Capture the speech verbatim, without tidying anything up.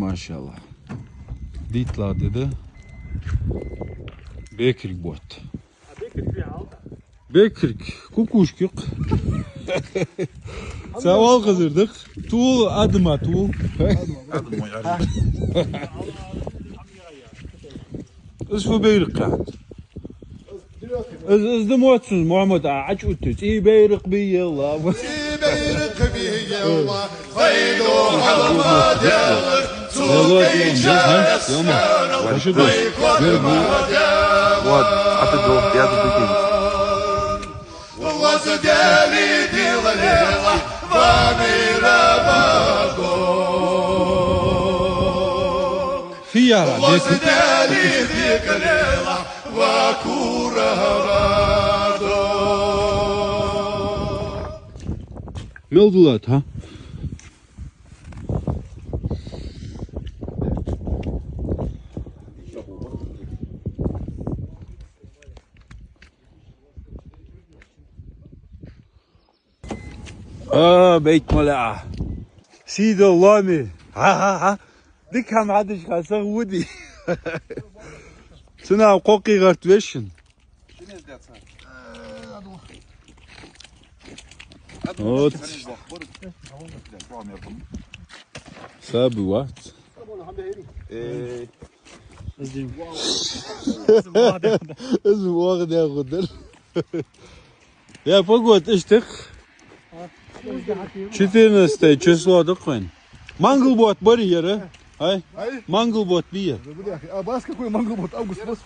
Машалла. Дитла деда. Бекрик бот. Бекрик, кукушкик. Цавал хазырдык. Тул, адма тул. Из фу бейрик кхаьт? Из, из да моццун, Мухьаммад, а, ач утты. ЦӀий бейрик биелла. ЦӀий бейрик биелла. Хайду хьалма деллар. Цу кайча эскара. Вай кот. Вот, а ты дох, я тут духи. Ваза дели дила лела, вамира бадо. Фияра, ваза дели дика лела, ва кура бадо. Мел дулат, ха? А, бейт маля. Сида ломи. Ха-ха-ха. Дика хӀама хьадича хьа саг вуди. Цунах кхоккхий гӀарт вешин. Вот. Саби вац. Э. Из вагӀа дехудар. Я, погода, иштих. Четырнадцатое число да хьона. Мангал бот барий яра? Ай? Ай? Мангал бот бий яра? А бас какой мангал бот? Август бот?